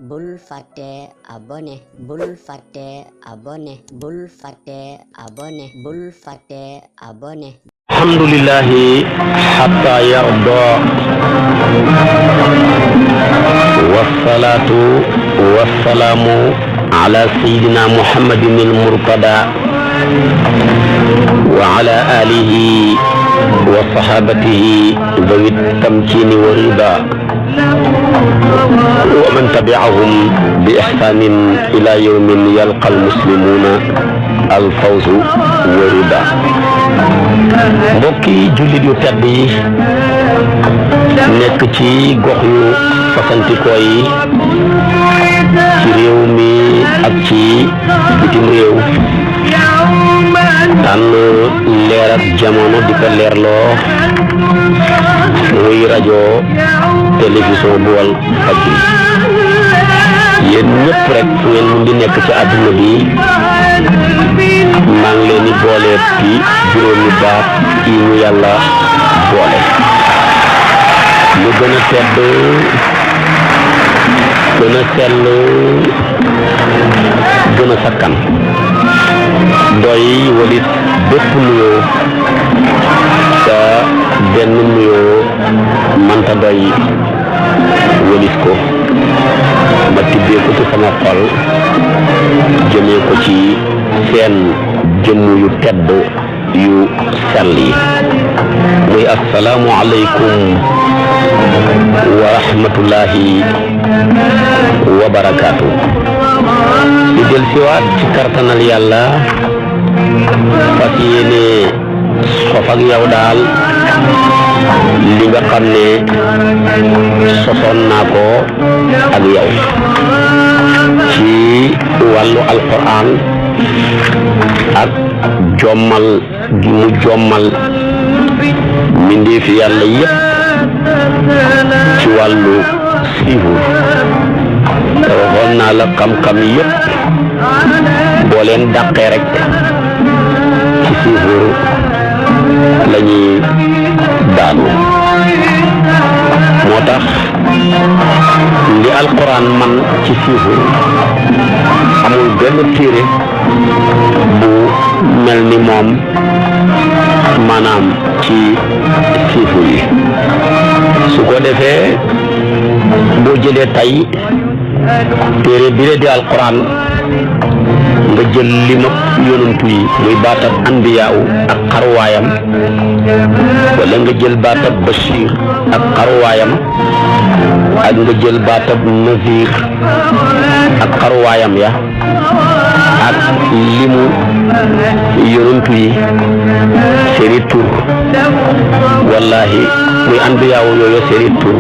bul fàtte abonné bul fàtte abonné bul fàtte abonné bul fàtte abonné alhamdulillahi hatta yarda wassalatu wassalamu ala sayyidina muhammadin al-murtada wa ala alihi wa sahabatihi dhawi at-tamkini wa rida wa man tabi'ahum bi ihsanin ila yawmin yalqa al-muslimuna al-fawzu wa rida. mbokki jullit yu tedd yi nekk ci gox yu fasantikoo yi ci réew mi ak ci bitim réew tànn leer ak jamono di ko leerloo muy rajo télévision bu Walfadjri yéen ñëpp rek fu ngeen mun di nekk ci àdduna bi maa ngi leen di boole ci juróomi baat yi ñu yàlla boole lu gën a tedd gën a sell gën a sakkan doy walit bépp nuyoo sa benn nuyoo manta doy walit ko ma tibbee ko ci sama xol jëmee ko ci seen jëmm yu tedd yu sell yi muy assalaamu aleykum wa rahmatullahi wa barakaatu di del siwaat ci kartanal yàlla fas yéene sof ak yow daal li nga xam ne sosoon naa ko ak yow ci wàllu alquran ak jommal gi mu jommal mbindeefi yàlla yépp ci wàllu siifu te waxoon naa la xam-xam yépp boo leen dàqee rek ci siifu lañuy daanu moo tax li alquran man ci siifu amul benn téere bu mel ni moom maanaam ci siifu yi su ko defee boo jëlee tey téere bi la di alquran nga jël limab yonantu yi muy baatab anbiyaaw ak xarwaayam wala nga jël baatab bashir ak xarwaayam ak nga jël baatab nazir ak xarwaayam ya ak limu yonantu yi seeni tur wallahi muy anbiyaaw yooyu seeni tur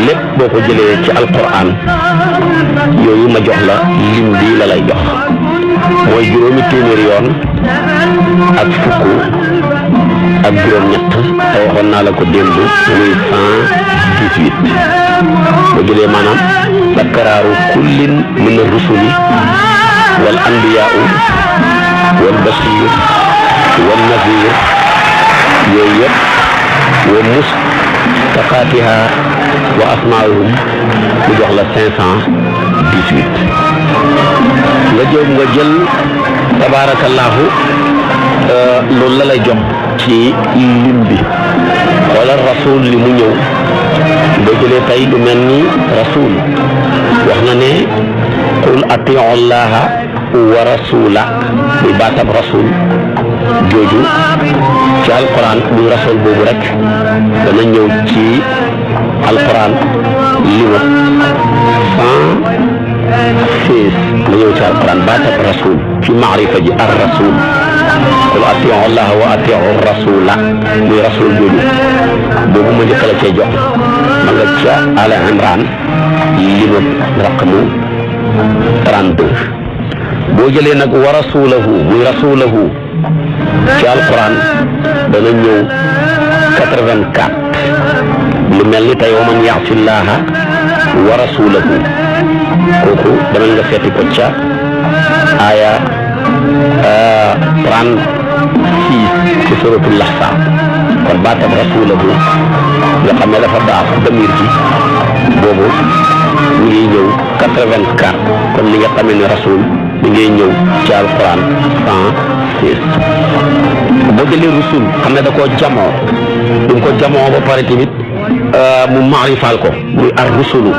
lépp boo ko jëlee ci alquran yooyu ma jox la lim bi la lay jox mooy juróomi téeméeri yoon ak fukk ak juróom-ñett te waxoon naa la ko démb muy 118 boo jëlee maanaam takraaru kullin min ar-rusuli wal anbiyaa'u wal bashir wal nazir yooyu yëpp wa mustaqaatiha wa asmaa'uhum mu jox la 518 nga jël tabaarakallaahu loolu la lay jox ci lim bi wala rasul li mu ñëw boo jëlee tey lu mel ni rasul wax na ne qul atiu llaha wa rasula muy baatab rasul jooju ci alquran muy rasul boobu rek dana ñëw ci alquran lima 116 la ñëw ci alquran baatab rasul ci maarifa ji ar rasul qul atiu llaha wa atiu rasula muy rasul jooju boobu ma njëkk la cee jox ma nga ca ala imran lima raqmu 32 boo jëlee nag wa rasulahu muy rasulahu ci alquran dana ñëw 84 lu mel ni tey wa man yaasi llaha wa rasulahu kooku dama nga seeti ko ca aya 36 ci suratul ahzab kon baatam rasulahu nga xam ne dafa daaf damir ji boobu ñu ngi ñëw 84 kon li nga xamee ne rasul mi ngay ñëw ci alquran 106 boo jëlee rusul xam ne da koo jamoo du ko jamoo ba pare tamit mu maarifal ko muy ar rusulu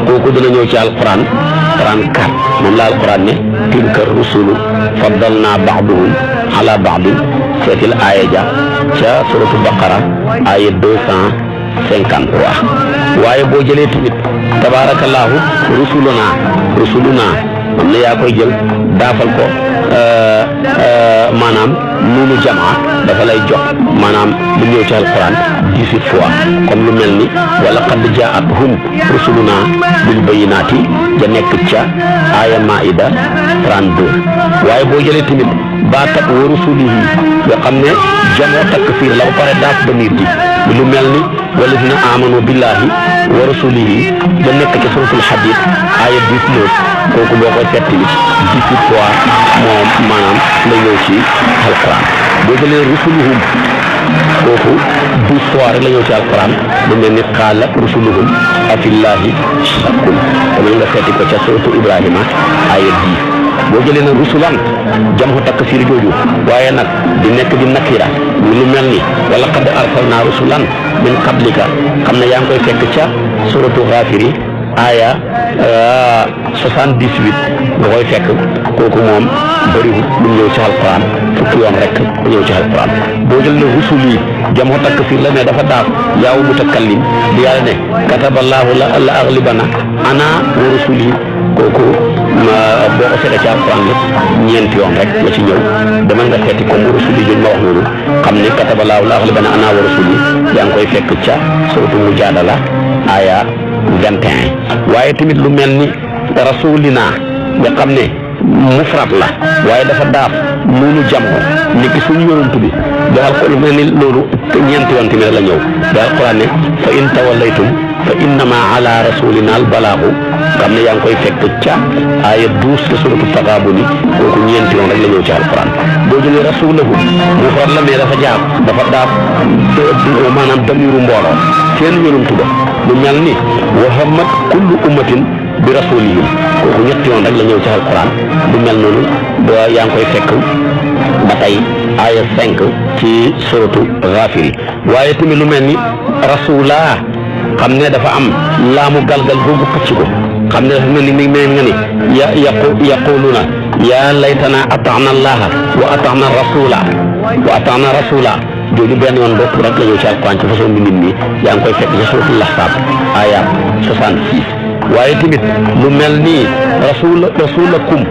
kooku dina ñëw ci alquran 34 moom la alquran ne tilka rusulu faddalna ba'dahum ala ba'din seetil aaya ja ca suratu baqara aaya 253 waaye boo jëlee tamit tabarakallahu rusuluna am na yaa koy jël daafal ko maanaam nuunu jamaa dafa lay jox maanaam lu ñëw ci alquran 18 fois comme lu mel ni wala qad jaa'athum rusuluna bil bayyinaati ja nekk ca aaya maida 32 waaye boo jëlee tamit baatab wa rusulihi nga xam ne jamoo takfiir la ba pare daaf damir ji lu mel ni walladina amanu billahi wa rasulihi da nekk ca suratul hadid aaya 19 kooku boo koy seet tamit 18 fois moom maanaam la ñëw ci alquran boo jëlee rusuluhum kooku 12 fois rek la ñëw ci alquran lu mel ni qaala rusuluhum afillahi shakkun dama nga seeti ko ca suratu ibrahima aaya 10 boo jëlee nag rusulan jamhu taksir jooju waaye nag di nekk di nakira lu mel ni wala qad arsalna rusulan min qablika xam ne yaa ngi koy fekk ca suratu Ghafiri aya 78 nga koy fekk kooku moom bëriwul lu ñëw ci alquran fukki yoon rek lu ñëw ci alquran boo jël ne rusul yi jamhu taksir la mais dafa daaf yaaw mutakallim di yàlla ne kataballahu la aglibana ana wa rusuli kooku boo ko seetee ci alquran lépp ñeenti yoon rek la ci ñëw demal nga seeti comme rusuli yi ma wax noonu xam ne kataballahu la aglibana ana wa rusuli yaa ngi koy fekk ca suratu Mujaadala aya 21 waaye tamit lu mel ni rasulina nga xam ne mufrad la waaye dafa daaf nuunu jamoo ni ki suñu yonent bi daal ko lu mel ni loolu ñeenti yoon tamit la ñëw daal Alquran ne fa in tawallaytum fa innama ala rasulina al balaagu xam ne yaa ngi koy fekk ca aaya 12 te suratu Taghabun kooku ñeenti yoon rek la ñëw ci alquran boo jëlee rasulahu mufrad la mais dafa jaab dafa daaf maanaam damiru mbooloo seen yonent ba lu mel ni wa hammat kullu ummatin bi rasulihim kooku ñetti yoon rek la ñëw ci alquran lu mel noonu yaa ngi koy fekk ba tey aaya 5 ci suratu Ghafiri waaye tamit lu mel ni rasula xam ne dafa am laamu galgal boobu xëcc ko xam ne dafa mel ni mi nga ni yaquluna ya laytana ata'na allaha wa ata'na rasula jooju benn yoon bopp rek la ñëw ci alquran ci façon bi nit ñi yaa ngi koy fekk ci suratul Ahzab aya 66 waaye tamit lu mel ni rasulakum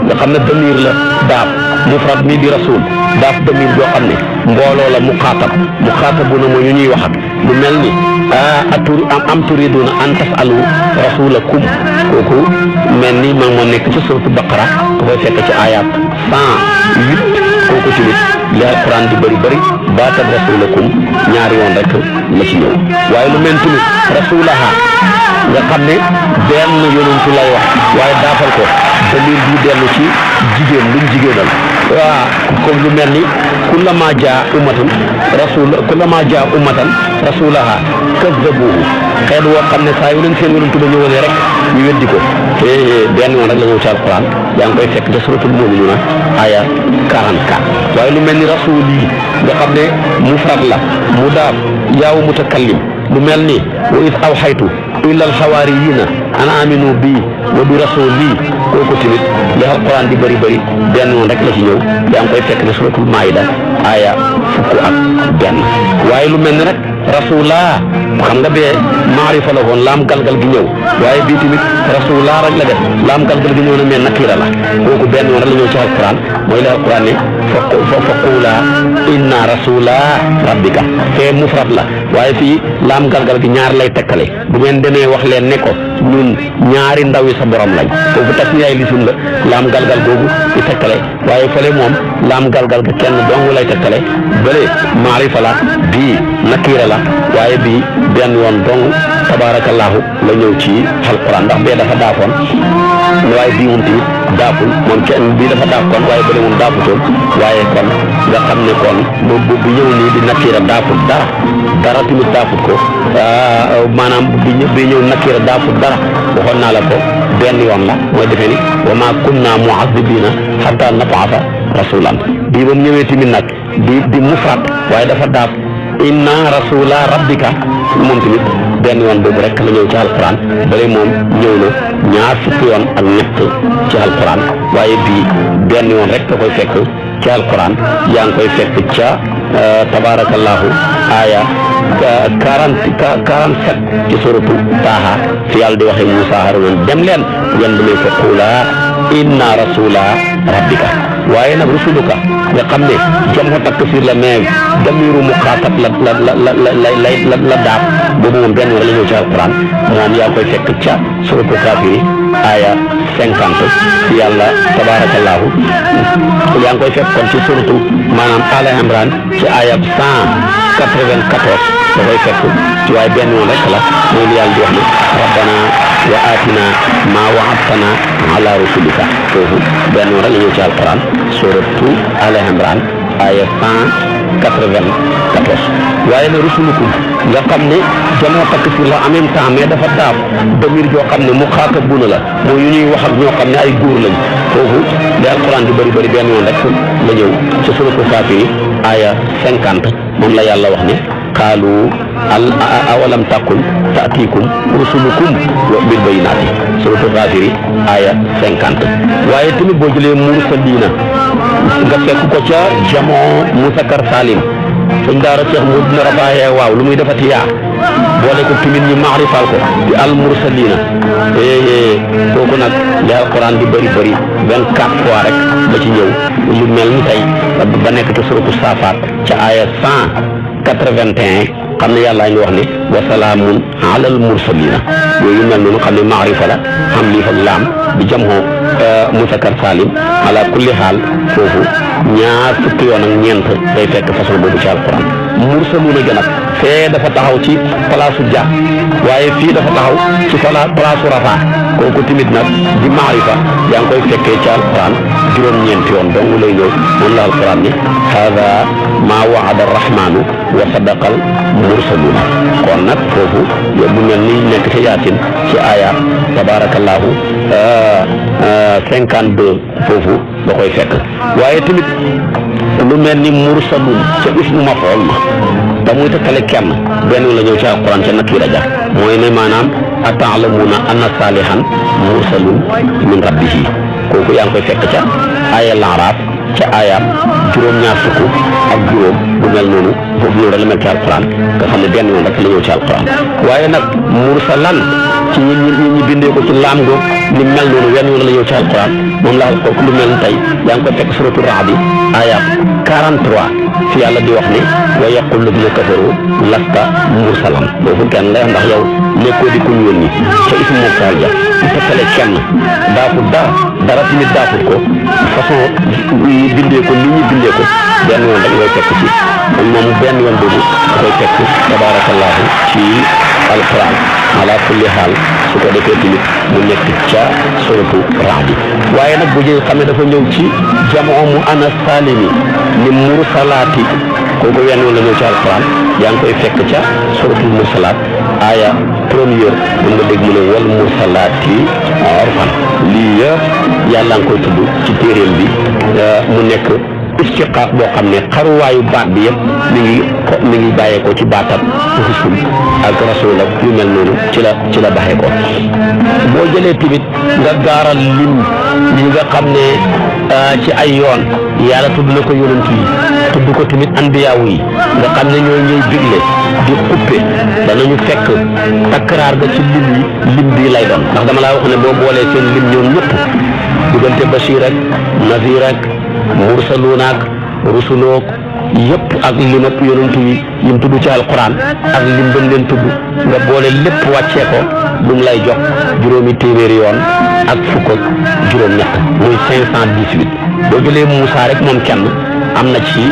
nga xam ne damir la daaf mufrad mi di rasul daaf damir joo xam ne mbooloo la muxaatabuna mooy ñu ñuy wax ak lu mel ni am turiduna an tasalu rasulakum kooku mel ni maa moo nekk ci suratu Baqara nga koy fekk ci ayat 108 kooku tamit li alquran di bëri baatab rasulakum ñaari yoon rek la ci ñëw waaye lu mel tamit rasulaha nga xam ne benn yonentu lay wax waaye daafal ko damir bi dellu ci jigéen luñ jigéenal waa comme lu mel ni kullama jaa ummatan rasulaha kazzabuhu xeet woo xam ne saa yu leen seen yonentu ba ñëwalee rek ñu weddi ko te benn yoon rek la ñëw ci alquran yaa ngi koy fekk te suratul mu'minuna aya 44 waaye lu mel ni rasul yi nga xam ne mufrad la mu daaf yaaw mutakallim lu mel ni wa iz awxaytu ila alxawaariyina an aminu bii wa bi rasuli kooku tamit li alquran di bëri benn yoon rek la ci ñëw yaa ngi koy fekk ne suratul maida aya 1 waaye lu mel ni rek rasula xam nga bee maarifa la woon laam galgal gi ñëw waaye bii tamit rasula rek la def laam galgal gi ñëw na mais nakira la kooku benn yoon rek la ñëw ci alquran mooy li alquran ne fa qula inna rasula rabbika fee mufrad la waaye fii laam galgal gi ñaar lay tekkale bu ngeen demee wax leen ne ko ñun ñaari ndaw yi sa borom lañ foofu tasniyaay lisim la laam galgal googu di tekkale waaye fële moom laam galgal ga kenn dong lay tekkale bële maarifa la bii nakira la waaye bii benn yoon dong tabarakallahu la ñëw ci alquran ndax bee dafa daafoon waaye bii moom tamit daaful moom kenn bii dafa daaf kon waaye bële moom daafutoon waaye kon nga xam ne kon bu ñëw nii di nakira daafut dara tamit daafut ko maanaam bi ñëw nakira daafut dara dara waxoon naa la ko benn yoon la mooy defee ni wa maa kunna mu'azzibina hatta nab'atha rasulan bii ba mu ñëwee tamit nag di mufrad waaye dafa daaf inna rasula rabbika moom tamit benn yoon boobu rek la ñëw ci alquran bale moom ñëw na ñaar fukki yoon ak ñett ci alquran waaye bii benn yoon rek nga koy fekk ci alquran yaa ngi koy fekk ca tabarakallahu aya 47 ci suratu Taaha fi yàlla di waxee Moussa Harouna dem leen ngeen demee fa quula inna rasula rabbika waaye nag rusuluka nga xam ne jamu taksir la mais damiru muxaatab la daaf boobu moom benn yoon la ñëw ci alquran moom yaa koy fekk ca suratu Kaafiri aya 50 fi yàlla tabarakallahu yaa ngi koy fekk kon ci suratu maanaam Ala Imran ci aya 194 da koy fekk ci waaye benn yoon rek la mooy li yàlla di wax ne rabbana wa atina ma wa'adtana ala rusulika foofu benn yoon rek la ñëw ci alquran suratu Ala Imran aya 194 waaye ne rusulukum nga xam ne jamoo taksir la en même temps mais dafa daaf damir joo xam ne muxaatabuna la mooy yu ñuy wax ak ñoo xam ne ay góor lañ foofu li alquran di bëri bëri benn yoon rek la ñëw ci suratu Kaafiri aya 50 moom la yàlla wax ne qaalu awalam takun taatikum rusulukum bil bayyinaati suratu Kaafiri aya 50 waaye tamit boo jëlee mursaliina nga fekk ko ca jamoo musakkar salim suñ daara Cheikh mu dina rafaayee waaw lu muy defati yaa boole ko tamit ñu maarifal ko di al mursaliina kooku nag li alquran di bëri 24 fois rek ba ci ñëw lu mel ni tey ba nekk ci suratu Saafaat ca aya 181 xam ne yàlla ngi wax ne wa salaamun alal mursaliina yooyu mel noonu xam ne maarifa la xam lii fa laam di jamoo musakkar salim ala kulli xaal foofu ñaar fukki yoon ak ñeent day fekk façon boobu ci alquran mursaluuna gën ak fee dafa taxaw ci palaasu ja waaye fii dafa taxaw ci palaasu rafa kooku tamit nag di maarifa yaa ngi koy fekkee ci alquran juróom-ñeenti yoon dong lay ñëw moom la alquran ni hada maa waada arrahmanu wa sadaqal mursaluuna kon nag foofu bu mel ni nekk ci yaasin ci aya tabarakallahu 52 foofu da koy fekk waaye tamit lu mel ni mursalun ca ismu mafool ma da muy tëkkale kenn benn la ñëw ci alquran ca nakira ja mooy ne maanaam ata'lamuna anna salihan mursalun min rabbihi kooku yaa ngi koy fekk ca aya Al-Araf ca ayaam juróom-ñaar fukk ak juróom bu mel noonu foofu loolu rek la mel ci alquran nga xam ne benn yoon rek la ñëw ci alquran waaye nag mursalan ci ñi bindee ko ci laam go ni mel noonu wenn yoon la ñëw ci alquran moom la ko lu mel ni tey yaa ngi ko fekk suratu Ra'd ayaam 43 fi yàlla di wax ne wa yaqul ladina kafaru lasta mursalan foofu kenn la ndax yow nekkoo di ku ñu yónni ca ismu mursal ja di tëkkale kenn daafut dara tamit daafut ko façon bindee ko ni ñu bindee ko benn yoon rek ngay fekk ci moom benn yoon boobu da koy fekk tabarakallahu ci alquran ala kulli xaal su ko defee tamit mu nekk ca suratu Ra'd waaye nag bu jëy xam ne dafa ñëw ci jamoo mu ana salimi ni mursalaati kooku wenn yoon la ñëw ci alquran yaa ngi koy fekk ca suratul mursalaat aya première mun nga dégg mu ne wal mursalaati urfan lii yëpp yàlla nga koy tudd ci téeréem bi mu nekk istiqaaq boo xam ne xaruwaayu baat bi yëpp mi ngi bàyyeekoo ci baatab rusul ak rasul ak yu mel noonu ci la baxee ko boo jëlee tamit nga gaaral lim yi nga xam ne ci ay yoon yàlla tudd na ko yonent yi tudd ko tamit anbiyaawu yi nga xam ne ñooy ñuy digle di xuppe danañu fekk takkaraar ga ci lim bii lay doon ndax dama laa wax ne boo boolee seen lim ñoom ñëpp diggante Bashir ak Nazir ak mursaluun ak rusulook yëpp ak lim ak yonent yi yim tudd ci alquran ak lim bañ leen tudd nga boole lépp wàccee ko lu mu lay jox juróomi téeméeri yoon ak fukk ak juróom-ñett muy 518 boo jëlee Moussa rek moom kenn am na ci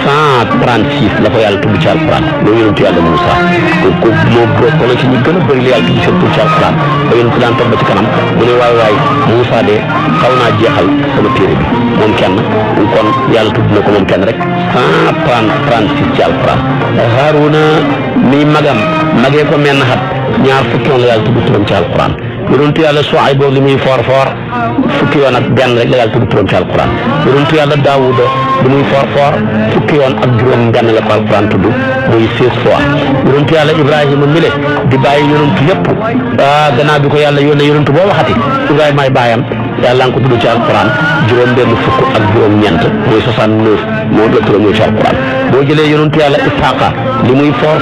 136 la ko yàlla tudd ci alquran loolu yonentu yàlla Moussa ko moo bokk na ci ñu gën a bëri li yàlla tudd seen tur ci alquran ba yonentu daan toog ba ci kanam mu ne waay Moussa de xaw naa jeexal sama téere bi moom kenn kon yàlla tudd na ko moom kenn rek 136 ci alquran Haaruna mi magam magee ko menn xat ñaar fukki yoon la yàlla tudd turam ci alquran yonentu yàlla Suayb boobu li muy foor fukki yoon ak benn rek la yàlla tudd turam ci alquran yonentu yàlla Daawuda li muy foor fukki yoon ak juróom benn la ko alquran tudd muy 16 fois yonentu yàlla Ibrahima mi le di bàyyi yonentu yëpp gannaaw bi ko yàlla yónnee yonentu boo waxati Ibrahima ay baayam yàlla nga ko tudd ci alquran juróom benn fukk ak juróom ñeent muy 69 moo la turam muy ci alquran boo jëlee yonentu yàlla Isaaqa li muy foor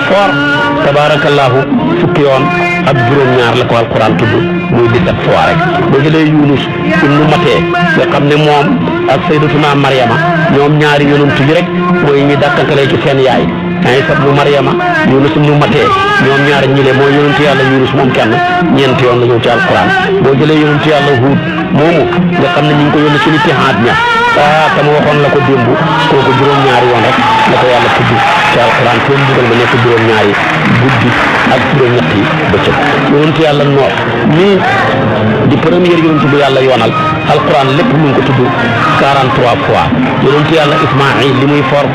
tabarakallahu fukki yoon ak juróom ñaar la ko alquran tudd muy 17 fois rek boo jëlee Yunus ibnu Matee nga xam ne moom ak sayyidatuna Maryama ñoom ñaari yonentu yi rek mooy ñi dàkkantalee ci seen yaay Iisa ibnu Maryama Yunus ibnu Matee ñoom ñaari ñile mooy yonentu yàlla Yunus moom kenn ñeenti yoon la ñëw ci alquran boo jëlee yonentu yàlla Huud moomu nga xam ne ñu ngi ko yónni ci Itihaad ña te ma waxoon la ko démb kooku juróom-ñaari yoon rek la ko yàlla tudd ci alquran seen dugal ba nekk juróom-ñaari guddi ak juróom-ñetti bëccëg yonentu yàlla Noox nii di première yonentu bu yàlla yoonal alquran lépp mu ngi ko tudd 43 fois yonentu yàlla Ismaïl li muy for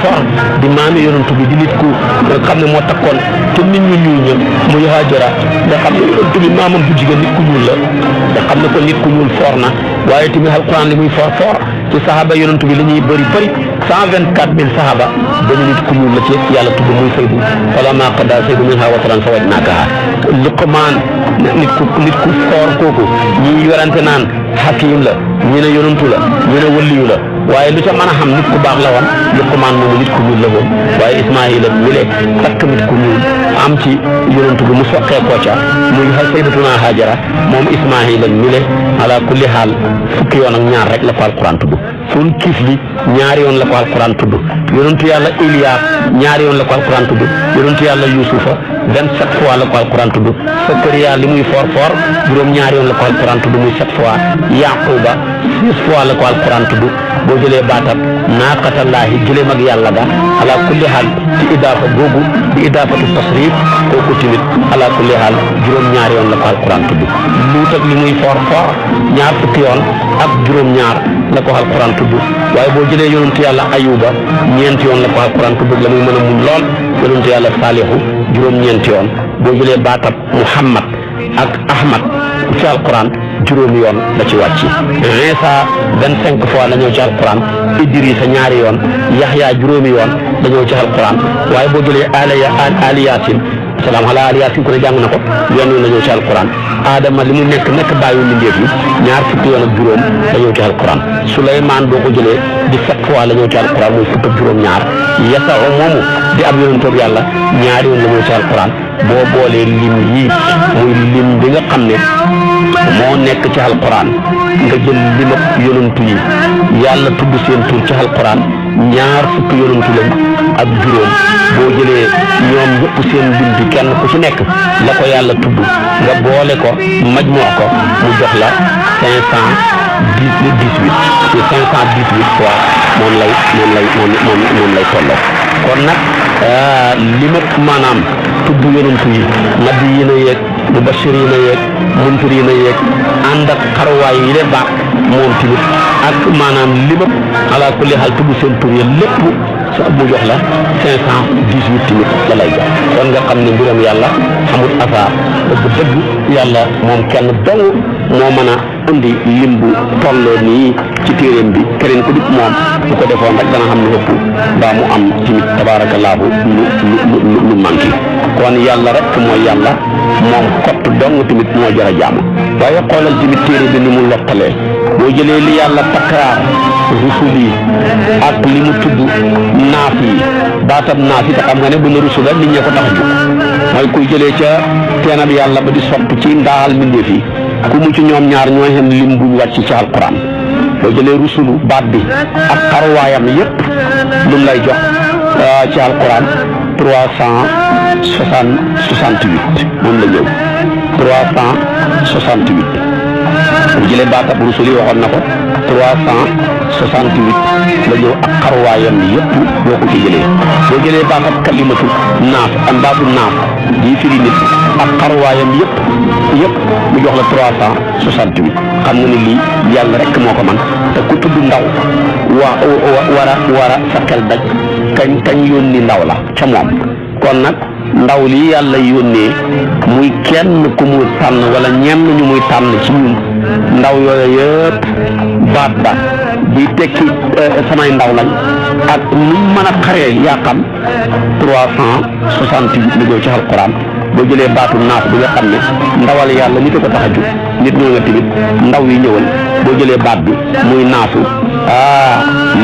di maami yonentu bi di nit ku nga xam ne moo takkoon te nit ñu ñuul ña muy Haajara nga xam ne yonentu bi maamam bu jigéen nit ku ñuul la nga xam ne ko nit ku ñuul for na waaye tamit alquran li muy for ci sahaba yonentu bi li ñuy bëri 124 000 sahaba dañu nit ku ñuul la ci yàlla tudd muy Saydu falammaa qadaa Zaydun minhaa wataran zawwajnaakahaa Luqmaan nit ku foor kooku ñi werante naan hakim la ñi ne yonentu la ñi ne waliyu la waaye lu ca mën a xam nit ku baax la woon Luqmaan moomu nit ku ñuul la woon waaye Ismaayila mi le takk nit ku ñuul am ci yonentu bi mu soqee ko ca muy sayyidatuna Haajara moom Ismaayila mi le ala kulli haal fukki yoon ak ñaar rek la ko alquran tudd ful kifli ñaari yoon la ko alquran tudd yonentu yàlla Iliyaas ñaari yoon la ko alquran tudd yonentu yàlla Yuusufa 27 fois la ko alquran tudd Sakariya li muy for juróom ñaari yoon la ko alquran tudd muy 7 fois Yaquba 6 fois la ko alquran tudd boo jëlee baatab naaqatallaahi jëleem ak yàlla ga ala kulli haal ci idaafa googu di idaafatu tasrif kooku tamit ala kulli haal juróom ñaari yoon la ko alquran tudd Luut ak li muy for ñaar fukki yoon ak juróom ñaar la ko alquran tudd waaye boo jëlee yonentu yàlla Ayuba ñeenti yoon la ko alquran tudd la muy mën a muñ lool yonentu yàlla Saalihu juróom ñeenti yoon boo jëlee baatab Muhammad ak Ahmad ci alquran juróomi yoon la ci wàcc Iisa 25 fois la ñëw ci alquran Idrisa ñaari yoon Yaxya juróomi yoon la ñëw ci alquran waaye boo jëlee Ali Yaasin salaam ala Ali Yaasin ku ne jàng na ko yoon la ñëw ci alquran Adama li mu nekk bàyyi mbindeef yi ñaar fukki yoon ak juróom la ñëw ci alquran Suleymaan boo ko jëlee 17 fois la ñëw ci alquran muy fukk ak juróom ñaar Yasaw moomu di ab yonentu yàlla ñaari yoon la ñëw ci alquran boo boolee lim yii muy lim bi nga xam ne moo nekk ci alquran nga jël limab yonentu yi yàlla tudd seen tur ci alquran ñaar fukki yonentu lañ ak juróom boo jëlee ñoom ñëpp seen lim bi kenn ku ci nekk la ko yàlla tudd nga boole ko majmoo ko mu jox la 518 ci 518 fois moom lay tolloo kon nag limab maanaam tudd yonentu yi nabiyyiina yeeg mubashiriina yeeg munziriina yeeg ànd ak xarwaay yi de baax moom tamit ak maanaam limab ala kulli haal tudd seen tur yi lépp mu jox la 518 tamit la lay jox kon nga xam ne mbiram yàlla amul asaar dëgg yàlla moom kenn dong moo mën a indi lim bu tolloo nii ci téeréem bi keneen ku dut moom bu ko defoon rek dana xam ne ëpp mbaa mu am tamit tabaarakallaahu lu manqué kon yàlla rek mooy yàlla moom kott dong tamit moo jar a jaamu waaye xoolal tamit téere bi ni mu lottalee boo jëlee li yàlla takraar rusul yi ak li mu tudd naaf yi baatam naaf yi te xam nga ne bu ne rusula nit ñee ko tax a jóg mooy kuy jëlee ca teenab yàlla ba di sotti ci ndaal mbindeef yi ku mu ci ñoom ñaar ñooy xem lim buñ wàcc ci alquran boo jëlee rusulu baat bi ak xarwaayam yépp lu lay jox ci alquran 368 moom la ñëw 368 bu jëlee baatab rusul yi waxoon na ko 368 la ñëw ak xarwaayam yëpp boo ko ci jëlee boo jëlee baatab kalimatu naaf am baatu naaf di firi nit ak xarwaayam yëpp mu jox la 368 xam nga ni lii yàlla rek moo ko man te ku tudd ndaw war a sa xel daj kañ yónni ndaw la ca moom kon nag ndaw li yàlla yónnee muy kenn ku mu tànn wala ñenn ñu muy tànn ci ñun ndaw yooyu yëpp baat ba buy tekki samay ndaw lañ ak nu mën a xaree yaa xam 368 lu ñëw ci alquran boo jëlee baatu naas bi nga xam ne ndawal yàlla nit a ko tax a jóg nit ñoo nga tamit ndaw yi ñëwal boo jëlee baat bi muy naasu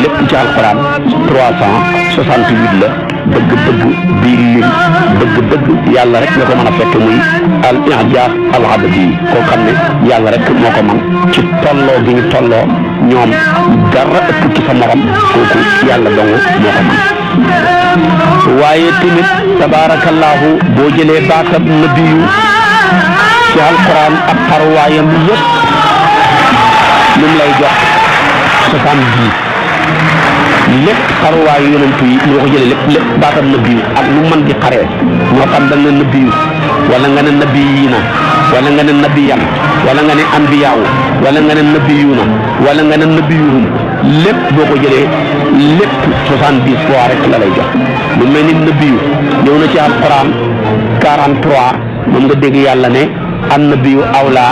lépp ci alquran 368 la dëgg-dëgg bii lim dëgg-dëgg yàlla rek nga ko mën a fekk muy al i'jaaz al abadi koo xam ne yàlla rek moo ko man ci tolloo gi ñu tolloo ñoom dara ëpp ci sa morom kooku yàlla dong moo ko man waaye tamit tabaarakallaahu boo jëlee baatab nabiyu ci alquran ak xarwaayam yëpp lu mu lay jox 70 lépp xarwaayu yonent yi ñoo ko jëlee lépp baatam nabiyu ak lu mën di xaree moo xam da nga ne nabiyu wala nga ne nabiyiina wala nga ne nabiyan wala nga ne anbiyaawu wala nga ne nabiyuuna wala nga ne nabiyuhum lépp boo ko jëlee lépp 70 fois rek la lay jox lu mel ni nabiyu ñëw na ci alquran 43 moom nga dégg yàlla ne an nabiyu awla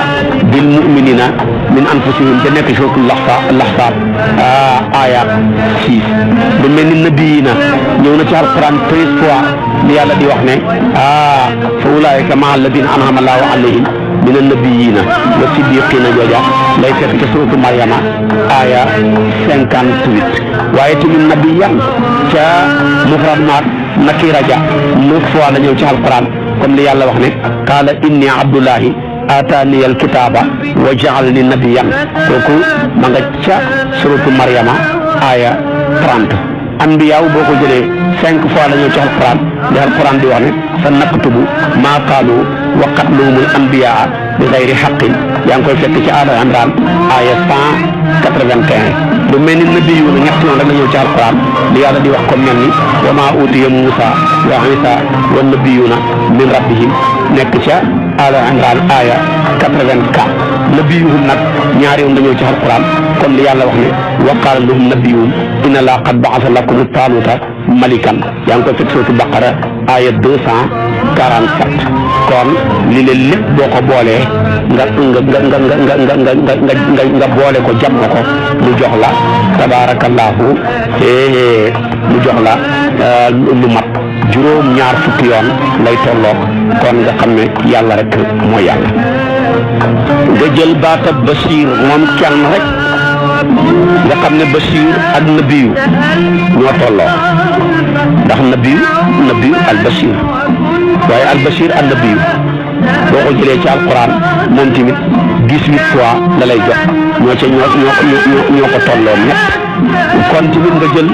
bil muminina min anfusihim te nekk suratul laxsaab aya 6 lu mel ni nabiyina ñëw na ci alquran 13 fois ni yàlla di wax ne fa ulaayika maa alladina an'ama allahu alayhim min annabiyina wa siddiqina jooja lay fekk ca suratu Maryama aya 58 waaye tamit nabiyan ca mufrad maat nakira ja 9 fois la ñëw ci alquran comme li yàlla wax ne qaala inni abdullahi ataani alkitaaba wa ja'alni nabiyan kooku ma nga ca suratu Maryama aya 30 anbiyaaw boo ko jëlee 5 fois la ñëw ci alquran di alquran di wax ne sa naktubu maa qaalu wa qatluhumul anbiyaa bi gayri xaqin yaa ngi koy fekk ci Aali Imraan aya 181 lu mel ni nabiyu na ñett yoon rek la ñëw ci alquran li yàlla di wax ko mel ni wa maa uutiya Muusa wa Isa wa nabiyuuna min rabbihim nekk ca Aali Imraan aya 84 nabiyuhum nag ñaari yoon la ñëw ci alquran comme li yàlla wax ne wa qaala lahum nabiyuhum inna laa qad ba'asa lakum taaluuta malikan yaa ngi koy fekk suratu Baqara aya 247 kon li leen lépp boo ko boolee nga boole ko jam nga ko mu jox la tabaarakallaahu mu jox la lu mat juróom-ñaar fukki yoon lay tolloog kon nga xam ne yàlla rek mooy yàlla nga jël baatab Basiir moom kenn rek nga xam ne Basiir ak nabiyu ñoo tolloo ndax nabiyu al Basiir waaye al Basiir ak nabiyu boo ko jëlee ci alquran moom tamit 18 fois la lay jox ñoo ko tolloo ñett kon tamit nga jël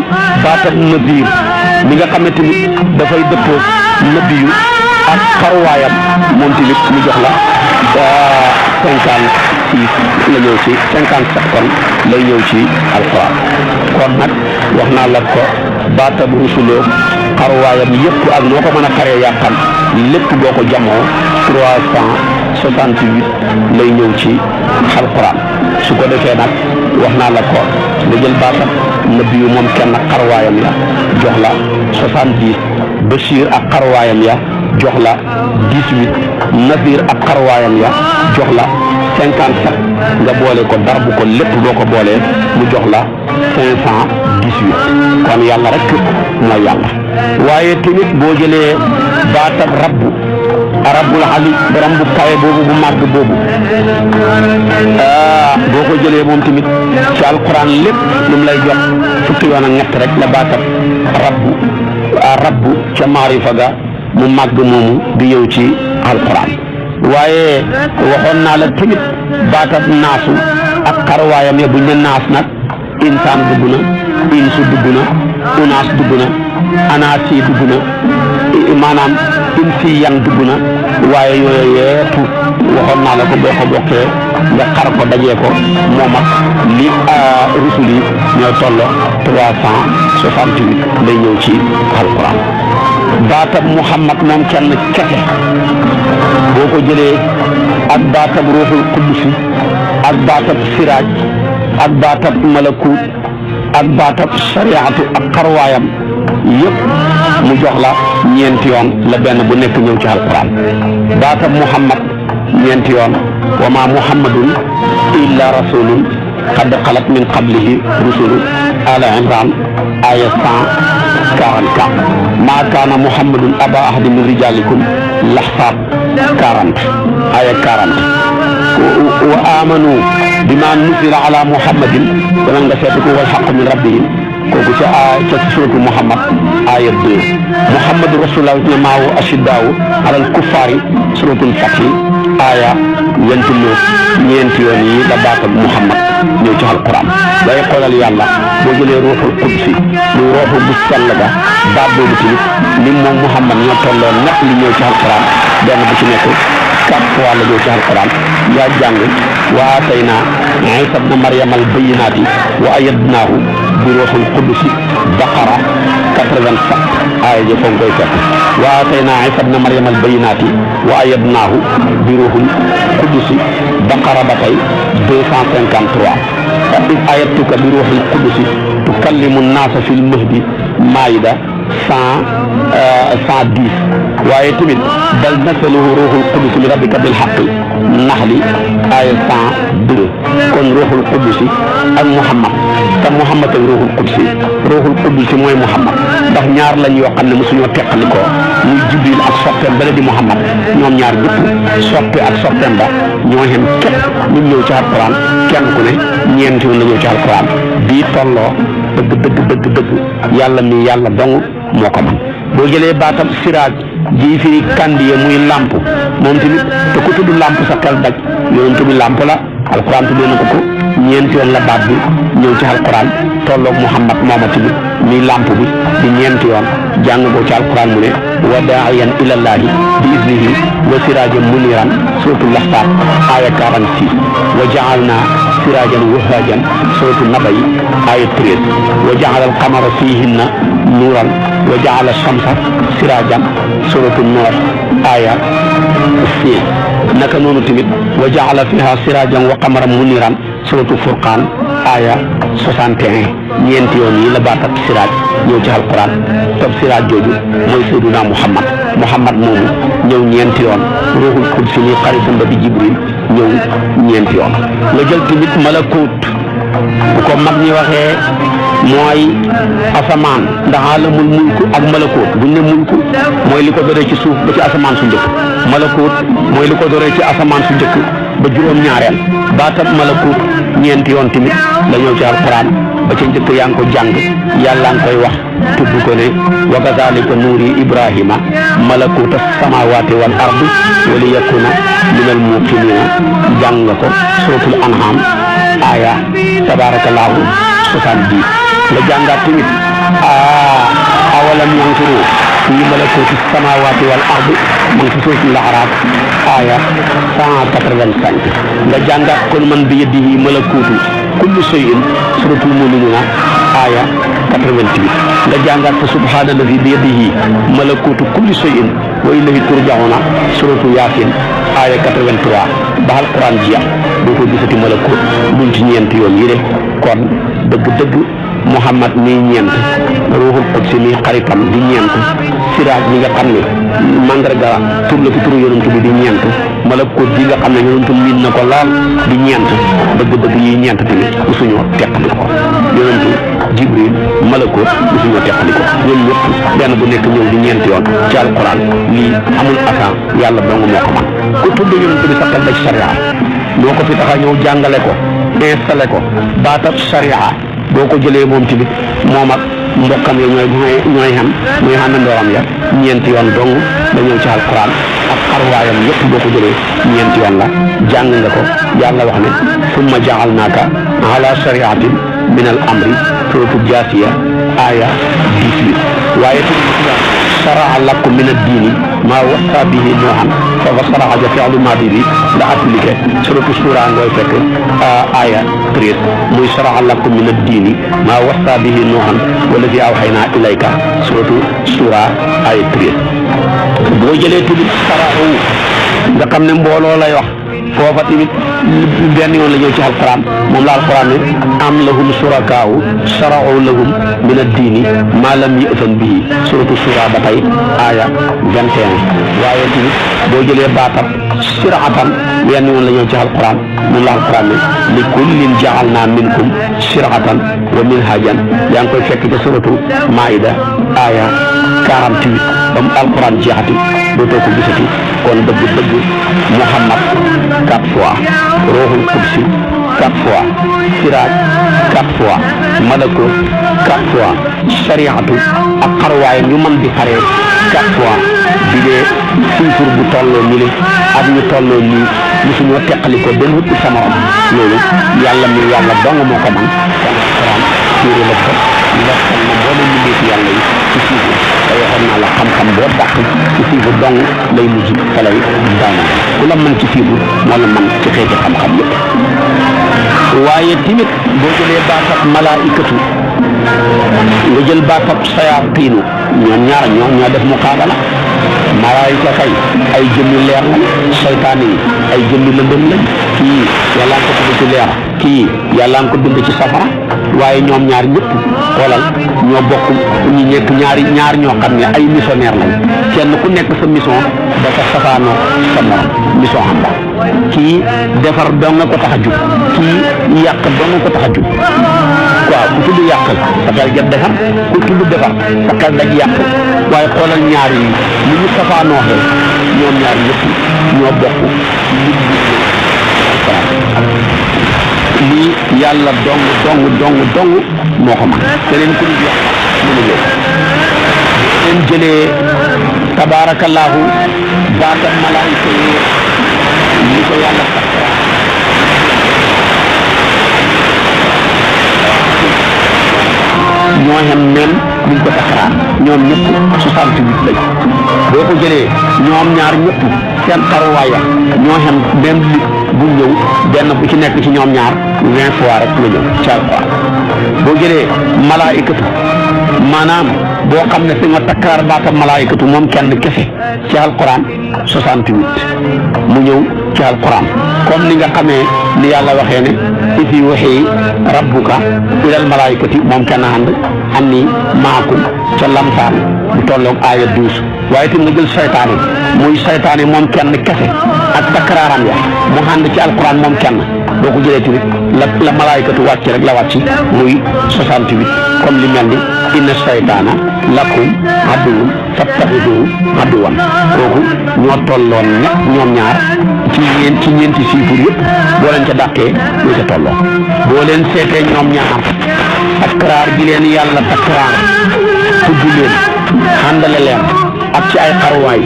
baatab nabiir mi nga xam ne tamit dafay dëppoo nabiyu ak xarwaayam moom tamit mu jox la 56 la ñëw ci 57 kon lay ñëw ci alquran kon nag wax naa la ko baatab rusuloo xarwaayam yëpp ak noo ko mën a xaree yàqam lépp boo ko jamoo 368 lay ñëw ci alquran su ko defee nag wax naa la ko nga jël baatab nabiyu moom kenn xarwaayam ya jox la 70 Bachir ak xarwaayam ya jox la 18 Nazir ak xarwaayam ya jox la 57 nga boole ko darbu ko lépp boo ko boolee mu jox la 518 kon yàlla rek mooy yàlla waaye tamit boo jëlee baatab rabbu rabbul ali borom bu kawe boobu bu màgg boobu boo ko jëlee moom tamit ci alquran lépp lu mu lay jox fukki yoon ak ñett rek la baatab rabbu ca maarifa ga mu màgg moomu di yow ci alquran waaye waxoon naa la tamit baatab naasu ak xarwaayam ya buñ ne naas nag insaan dugg na insu dugg na unaas dugg na anaasi dugg na maanaam insi yan dugg na waaye yooyu yëpp waxoon naa la ko boo ko bokkee nga xar ko dajee ko moom ak li rusul yi ñooy tolloo 368 lay ñëw ci alquran baatab Muhammad moom kenn kese boo ko jëlee ak baatab ruuxul quddusi ak baatab siraaj ak baatab malakut ak baatab shariatu ak xarwaayam yëpp mu jox la ñeenti yoon la benn bu nekk ñëw ci alquran baatab muhammad ñeenti yoon wa ma muhammadun illa rasulun qad xalat min qablihi rusulu ala imran aya 144 ma kaana muhammadun aba ahadin min rijalikum laxsaab 40 aya 40 wa amanu bima nuzila ala muhammadin dana nga seet ko wal xaq min rabbihim kooku ca suratu muhammad aya 2 muhammadu rasulullah ne maawo ashiddaawu alal kuffaari suratul fathi aya 29 ñeenti yoon yi la baatam muhammad ñëw ci alquran day xoolal yàlla boo jëlee ruuxul qudsi muy ruuxu bu sell ga baat boobu tamit ni moom muhammad ñoo tolloon ñett li ñëw ci alquran benn bu ci nekk 4 fois la ñëw ci alquran yaa jàng wa aataynaa Iisa bna Maryam al bayyinaati wa ayyadnaahu bi ruuxul qudsi baqara 87 aaya ji foofu koy fekk wa aataynaa Iisa bna Maryam al bayyinaati wa ayyadnaahu bi ruuxul qudsi baqara ba tey 253 wa iz ayyadtuka bi ruuxil qudsi tukallimu nnaasa fil mahdi maayida 110 waaye tamit bal nasaluhu ruuxul qudus min rabbika bil haqqi naxli aya 102 kon ruuxul qudus ak muhammad te muhammad ak ruuxul qudus mooy muhammad ndax ñaar lañ yoo xam ne mosuñoo teqalikoo muy jibril ak soppeem bala di muhammad ñoom ñaar ñëpp soppe ak soppeem ba ñoo xem képp ñu ñëw ci alquran kenn ku ne ñeenti yoon la ñëw ci alquran bii tolloo dëgg yàlla mi yàlla dong moo ko man boo jëlee baatam siraaj ji firi kandiye muy lamp moom tamit te ku tudd lamp sa xel daj yonent bi lamp la alquran tuddee na ko ñeenti yoon la baat bi ñëw ci alquran tolloog muhammad mooma tamit muy lamp bi di ñeenti yoon jàng ko ci alquran mu ne wa daa'iyan ilallahi bi iznihi wa siraajan muniran suratul lahzab aya 46 wa ja'alna sirajan wahhajan suratul nabai aya 13 wa ja'ala al-qamara fihinna nuuran wa ja'ala ash-shamsa sirajan suratul nur aya 6 naka noonu tamit wa ja'ala fiha sirajan wa qamaran muniran suratul furqan aya 61 ñeenti yoon yi la baatab siraaj ñëw ci alquran tab siraaj jooju mooy sayyiduna muhammad moomu ñëw ñeenti yoon ruuxul qudsi ni xaritam ba di jibril ñëw ñeenti yoon nga jël tamit malakut bu ko mag ñi waxee mooy asamaan ndax alamul mulku ak malakut buñ ne mulku mooy li ko doree ci suuf ba ci asamaan su njëkk malakut mooy li ko doree ci asamaan su njëkk ba juróom-ñaareel baatab malakut ñeenti yoon tamit la ñëw ci alquran ba ca njëkk yaa ngi ko jàng yàlla nga koy wax tudd ko ne wa kazalika nuuri ibrahima malakuta samawati wal ardi wa li yakuna min al muqinina jàng nga ko suratul an'am aya tabarakallahu 70 nga jàngaat tamit awalam yanzuru fi malakuti samawati wal ardi mu ngi ci suratul a'raf aya 185 nga jàngaat kon man bi yadihi malakutu kulli shay'in suratul mu'minuna aya 88 nga jàngaat fa subhanallazi bi yadihi malakutu kulli shay'in wa ilayhi turja'una suratu yasin aya 83 ba alquran ji boo ko gisati malakut luñ ci ñeenti yoon yi de kon dëgg muhammad mi ñeent ruuxul qudsi mi xaritam di ñeent siraaj mi nga xam ne mandarga tur la ci turu yonent bi di ñeent malakut bi nga xam ne yonent miin na ko lool di ñeent dëgg yi ñeent tamit suñu teqali ko yonent jibril malakut suñu teqali ko ñoom ñëpp benn bu nekk ñëw di ñeent yoon ci alquran lii amul asan yàlla dong moo ko man ku tudd yonent bi saxal da sharia moo ko fi tax a ñëw jàngale ko installé ko baatab sharia boo ko jëlee moom tamit moom ak mbokkam ya ñooy xam muy xàndandooram ya ñeenti yoon dong la ñëw ci alquran ak xarwaayam yëpp boo ko jëlee ñeenti yoon la jàng nga ko yàlla wax ne summa ja'alnaaka ala shari'atin min al amri suratu jaasiya aya 18 waaye shara'a lakum min ad-diini maa wassa bihi nuuhan fa shara'a ja fi'lu maadi bi la appliqué suratu shura ngoy fekk aya 13 muy shara'a lakum min ad-diini maa wassa bihi nuuhan wallazii awhaynaa ilayka suratu shura aya 13 boo jëlee tamit sara'u nga xam ne mbooloo lay wax foofa tamit benn yoon la ñëw ci alquran moom la alquran ne am lahum surakaaw shara'u lahum min ad-diini maa lam ya'zan bihi suratu shura ba tey aaya 21 waaye tamit boo jëlee baatam shir'atan benn yoon la ñëw ci alquran moom la alquran ne li kullin ja'alna minkum shir'atan wa minhajan yaa ngi koy fekk ca suratu maida aaya 48 ba mu alquran jeexati dootoo ko gisati kon dëgg-dëgg Muhammad 4 fois Ruuhul Qudsi 4 fois Siraaj 4 fois Malakut 4 fois Shariatu ak xarwaay ñu mën di xaree 4 fois bi dee suufur bu tolloo ñu li ak ñu tolloo nii mosuñoo teqali ko benn wut sama morom loolu yàlla mi yàlla dong moo ko man kon alquran téere la ko ndoxal na boo leen liggéey ci yàlla yi ci suufu te waxoon naa la xam-xam boo dàq ci suufu dong lay mujj fa lay daanu ku la mën ci suufu moo la mën ci xeeti xam-xam yëpp waaye tamit boo jëlee baatab malaikatu nga jël baatab sayaatiinu ñoom ñaar ñoo def muqaabala malaayika kay ay jëmmi leer lañ seytaane yi ay jëmmi lëndëm lañ kii yàlla nga ko bind ci leer kii yàlla nga ko bind ci safara waaye ñoom ñaar ñëpp xoolal ñoo bokk ñu nekk ñaar ñoo xam ne ay missionnaire lañ kenn ku nekk sa mission dafa safaanoo sa morom mission am la kii defar dong nga ko tax a jub kii yàq dong nga ko tax a jub waaw ku tudd yàq sa xel jot defar ku tudd defar sa xel daj yàq waaye xoolal ñaar yi ni ñu safaanoo xel ñoom ñaar ñëpp ñoo bokk lii yàlla dong moo ko man keneen ku ñu wax mënu leen leen jëlee tabaarakallaahu baatam malaayika yi li ko yàlla sax ñoo xam même duñ ko taxaraat ñoom ñëpp 68 lañ boo ko jëlee ñoom ñaar ñëpp seen xaruwaaya ñoo xam même li bu ñëw benn bu ci nekk ci ñoom ñaar 20 fois rek nga ñëw ci alquran boo jëlee malaayikatu maanaam boo xam ne fi nga takkaar baata malaayikatu moom kenn kese ci alquran 68 mu ñëw ci alquran comme ni nga xamee ni yàlla waxee ne ifi waxee rabbuka ilal malaayikati moom kenn ànd am ni maakum ca lamsaan bu tolloog aaya 12 waaye tamit nga jël saytaane muy saytaane moom kenn kese ak takraaram ya mu ànd ci alquran moom kenn boo ko jëlee tamit la malaayikatu wàcc rek la wàcc muy 68 comme li mel ni inna saytaana lakum aduwwun fattaxiduhu aduwwan kooku ñoo tolloon ñoom ñaar ci ñeenti chiffres yëpp boo leen ca dàqee ñoo ca tolloo boo leen seetee ñoom ñaar takraar gi leen yàlla takraar tudd leen àndale leen ak ci ay xaruwaay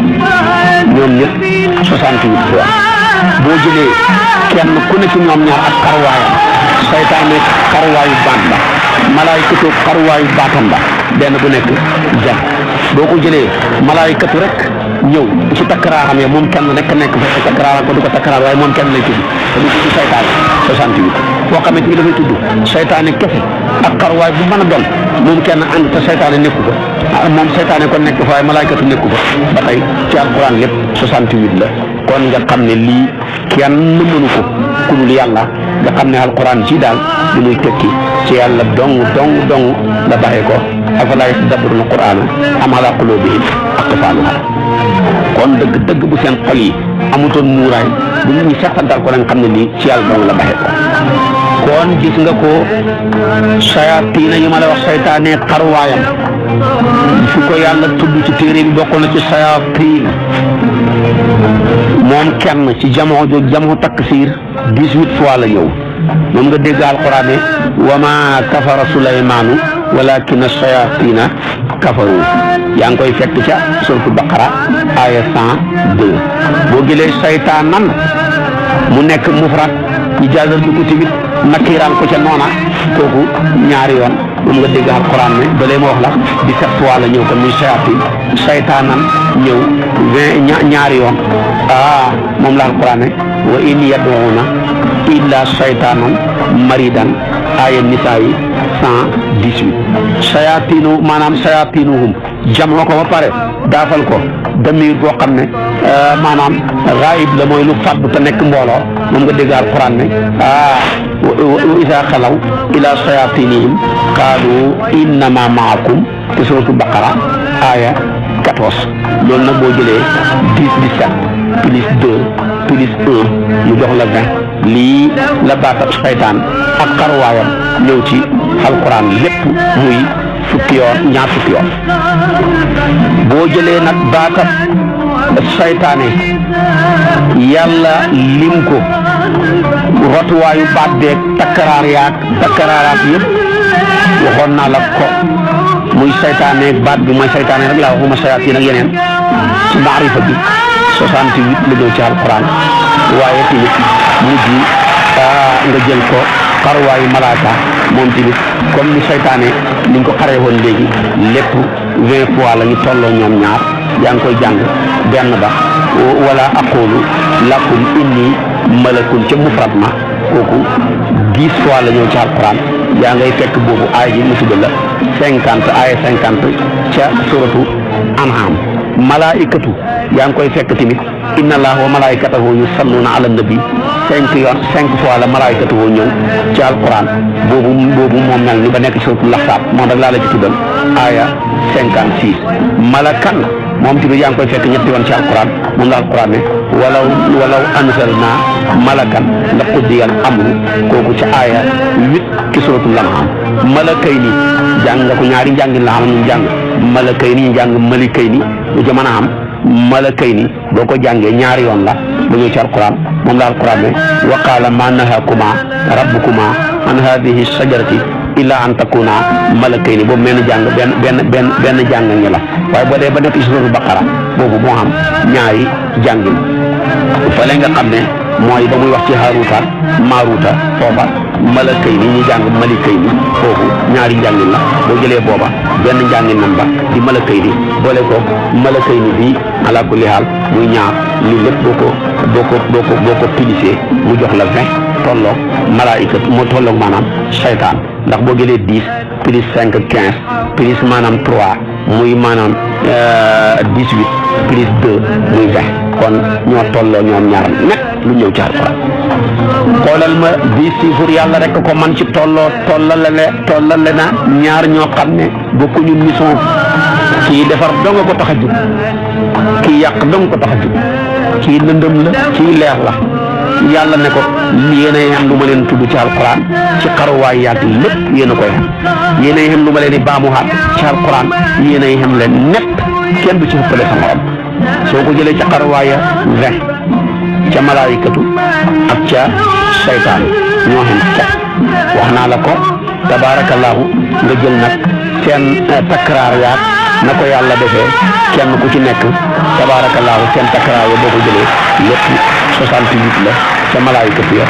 ñoom ñëpp 68 fois boo jëlee kenn ku ne ci ñoom ñaar ak xaruwaayam saytaane xaruwaayu baat ba malaayikatu xaruwaayu baatam ba benn bu nekk ja boo ko jëlee malaayikatu rek ñëw ci takraaram ya moom kenn rek nekk fa takraaram ko du ko takraar waaye moom kenn lay tudd te du tudd saytaane 68 boo xamante ni dafay tudd saytaane kese ak xaruwaay bu mën a doon moom kenn ànd te saytaane nekku ko moom saytaane kon nekk fa waaye malaayikatu nekku ko ba tey ci alquran lépp 68 la kon nga xam ne lii kenn mënu ko ku dul yàlla nga xam ne alquran ci daal li muy tekki ci yàlla dong la baxee ko afalaa yatadabbaruuna alqur'aana am alaa quluubin aqfaaluhaa kon dëgg bu seen xol yi amutoon muuraay bu ñu seqantal ko nga xam ne lii ci yàlla dong la baxee ko kon gis nga ko sayaatiin yi ma la wax saytaane xarwaayam fi ko yàlla tudd ci téere bi bokk na ci sayaatiin moom kenn ci jamoo taksiir 18 fois la ñëw moom nga dégg alquran ne wa ma kafara Sulaymaanu walakinna shayaatiina kafaru yaa ngi koy fekk ca suratu Baqara aya 102 boo jëlee saytaanan mu nekk mufrad ñu jaazal du ko tamit nakkiral ko ca noona kooku ñaari yoon moom nga dégg alquran ne ba ma wax la 17 fois la ñëw kon muy sayaatiin saytaanan ñëw 20 ñaari yoon moom la alquran ne wa in yad'uuna illa saytaanan maridan aaya nisaa yi 118 sayatinu maanaam sayatinuhum jamoo ko ba pare daafal ko damir boo xam ne maanaam gaayib la mooy lu fàddu te nekk mbooloo moom nga dégg alquran ne wa isa xalaw ila sayatinihim qaalu innama maakum te suratu baqara aaya 14 loolu nag boo jëlee 10 17 plus 2 plus 1 mu jox la 20 lii la baatab saytaan ak xarwaayam ñëw ci alquran lépp muy fukki yoon ñaar fukki yoon boo jëlee nag baatab saytaane yàlla lim ko rotuwaayu baat beeg takkaraaraat yëpp waxoon naa la ko muy saytaane baat bi mooy saytaane rek laa waxuma sayaatiin ak yeneen ci maarifa bi 68 la ñëw ci alquran waaye tamit mujj nga jël ko xarwaayu malaaka moom tamit comme ni saytaane ni ñu ko xaree woon léegi lépp 20 fois la ñu tolloo ñoom ñaar yaa ngi koy jàng benn ba wala aqulu lakum inni malakun ca mufrad ma kooku 10 fois la ñëw ci alquran yaa ngay fekk boobu aaya ji musiba la 50 aaya 50 ca suratu an'am malaikatu yaa ngi koy fekk tamit inna allaha wa malaikatahu yusalluna ala nabi 5 fois la malaikatahu ñëw ci alquran boobu moom mel ni ba nekk suratu laxsaab moom rek laa la ci tuddal aaya 56 malakan moom tamit yaa ngi koy fekk ñetti yoon ci alquran moom la alquran ne walaw anzalna malakan la qudiyal amru kooku ci aaya 8 ci suratul an'am malakay ni jàng nga ko ñaari njàngin la xam ñu jàng malakay ni njàng malikay ni lu ca mën a am malakay ni boo ko jàngee ñaari yoon la ba ñëw ci alquran moom la alquran ne wa qaala ma nahakuma rabbukuma an hadihi shajarati illa an takuna malakay ni boobu benn jàng benn jàng ñi la waaye boo dee ba nekk ci suratul baqara boobu moo am ñaari jàngin fële nga xam ne mooy ba muy wax ci Haaruuta Maaruuta foofa malakay ni ñu jàng malikay ni foofu ñaari njàngin la boo jëlee booba benn njàngin nan ba di malakay ni boole ko malakay ni bii ala kulli haal muy ñaar li lépp boo ko pilisee mu jox la 20 tolloog malaayika moo tolloog maanaam saytaan ndax boo jëlee 10 plus 5 15 plus maanaam 3 muy maanaam 18 plus 2 muy 20 kon ñoo tolloo ñoom ñaar nekk lu ñëw ci alxuraan xoolal ma bii siifur yàlla rek ko man ci tollale na ñaar ñoo xam ne bokkuñu mission kii defar dong ko tax a jóg kii yàq dong ko tax a jóg kii lëndëm la kii leer la yàlla ne ko yéenay xam lu ma leen tudd ci alquran ci xaruwaay yàgg lépp yéen a koy xam yéenay xam lu ma leen di baamuwaat ci alquran yéenay xam leen net kenn du ci ëppale sa morom soo ko jëlee ca xaruwaaya 20 ca malaayikatu ak ca saytaan ñoo xam képp wax naa la ko tabaarakallaahu nga jël nag seen takraar yaag na ko yàlla defee kenn ku ci nekk tabaarakallaahu seen takraar ya boo ko jëlee lépp 68 la ca malaayikatu ya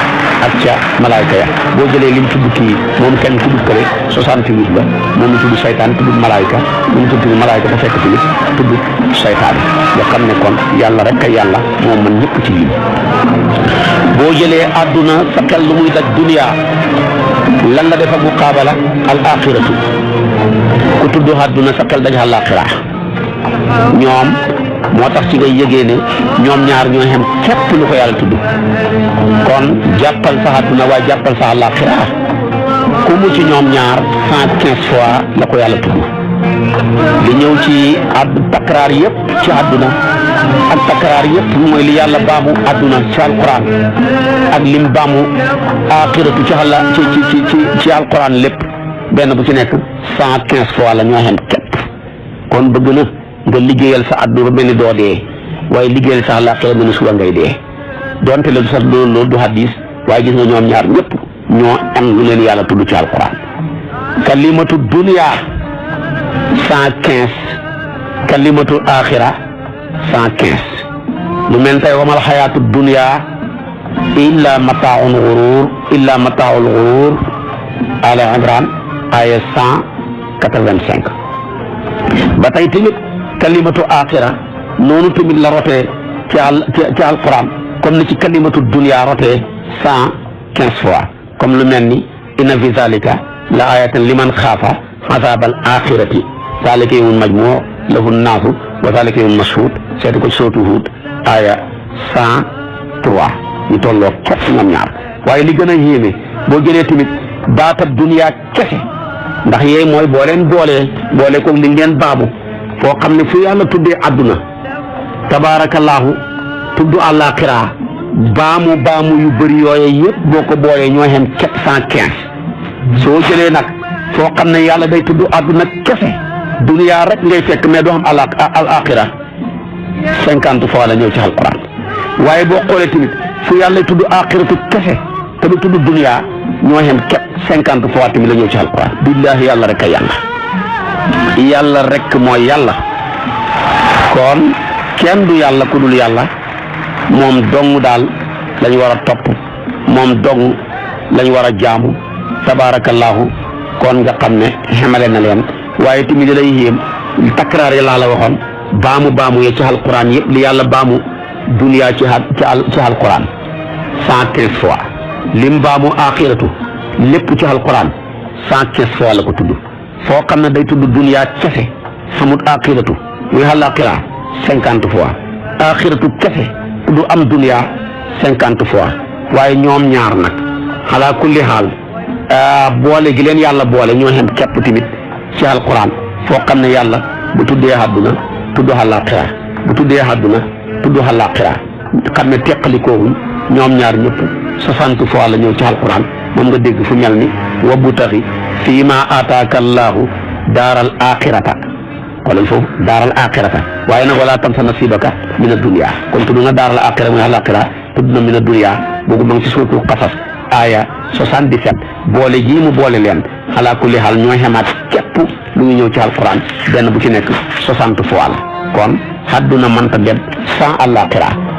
ak ca malaayika ya boo jëlee lim tudd kii moom kenn tudd kële 68 la moom tudd saytaan tudd malaayika moom tudd malaayika ba fekk tamit tudd saytaan nga xam ne kon yàlla rek kay yàlla moom mën ñëpp ci lii boo jëlee àdduna sa xel lu muy daj dunya lan la defa muqaabala al axiratu ku tudd àdduna sa xel daj al axira ñoom moo tax ci ngay yëgee ne ñoom ñaar ñoo xem képp lu ko yàlla tudd kon jàppal sa àdduna waaye jàppal sa àllaaxira ku mu ci ñoom ñaar 115 fois la ko yàlla tudd li ñëw ci takraar yëpp ci àdduna ak takraar yëpp mooy li yàlla baamu àdduna ci alquran ak lim baamu aaxiratu ci àlla ci alquran lépp benn bu ci nekk 115 fois la ñoo xem képp kon bëgg na nga liggéeyal sa àdduna ba mel ni doo dee waaye liggéeyal sa àllaaxira mel ni suba ngay dee donte la du sax loolu du hadis waaye gis nga ñoom ñaar ñëpp ñoo am lu leen yàlla tudd ci alquran kalimatu dunya 115 kalimatu axira 115 lu mel tey wamal xayaatu dunya illa mataaul gurur ala imran aya 185 ba tey tamit kalimatu axira noonu tamit la rotee ci alquran comme ni ci kalimatu dunya rotee 115 fois comme lu mel ni inna fi zalika la ayatan liman xaafa azabal axirati zalika yawmun majmuu lahu nnaasu wa zalika yawmun mashhuud seeti ko ci sootu Huud aya 103 ñu tolloo képp ñoom ñaar. waaye li gën a yéeme boo jëlee tamit baatab duniyaa kese ndax yee mooy boo leen boole ko li ngeen baamu foo xam ne fu yàlla tuddee àdduna tabaarakallaahu tudd àllaaxira baamu yu bëri yooye yëpp boo ko boolee ñoo xem 415 soo jëlee nag foo xam ne yàlla day tudd àdduna kese duniyaa rek ngay fekk mais doo xam àllaaxira 50 fois la ñëw ci alquran waaye boo xoolee tamit fu yàlla tudd aaxiratu kese te du tudd duniyaa ñoo xem 50 fois tamit la ñëw ci alquran billaahi yàlla rek a yàlla rek mooy yàlla kon kenn du yàlla ku dul yàlla moom dong daal lañ war a topp moom dong lañ war a jaamu tabaarakallaahu kon nga xam ne xamale na leen waaye tamit li lay yéem takraar yi laa la waxoon baamu ye ci alquran yëpp li yàlla baamu duniyaa ci alquran 115 fois lim baamu aaxiratu lépp ci alquran 115 fois la ko tudd foo xam ne day tudd duniyaa kese xamut aaxiratu muy àllaaxira 50 fois aaxiratu kese tudd am duniyaa 50 fois waaye ñoom ñaar nag xalaa kulli xaal boole gi leen yàlla boole ñoo xem képp tamit ci alquran foo xam ne yàlla bu tuddee àdduna tudd àllaaxira bu tuddee àdduna tudd àllaaxira xam ne teqalikoowuñ ñoom ñaar ñëpp 60 fois la ñëw ci alquran moom nga dégg fu mel ni wabtaxi fii ma aataaka allaahu daaral axirata xoolal foofu daaral axirata waaye nag wala tansa nasibaka min ad-dunya kon tudd na daaral axira muy àllaaxira tudd na min ad-dunya boobu ma ngi ci suutu Qasas aya 77 boole jii mu boole leen ala kulli xaal ñooy xemaat képp lu ñu ñëw ci alquran benn bu ci nekk 60 fois la kon àdduna mënta dem sans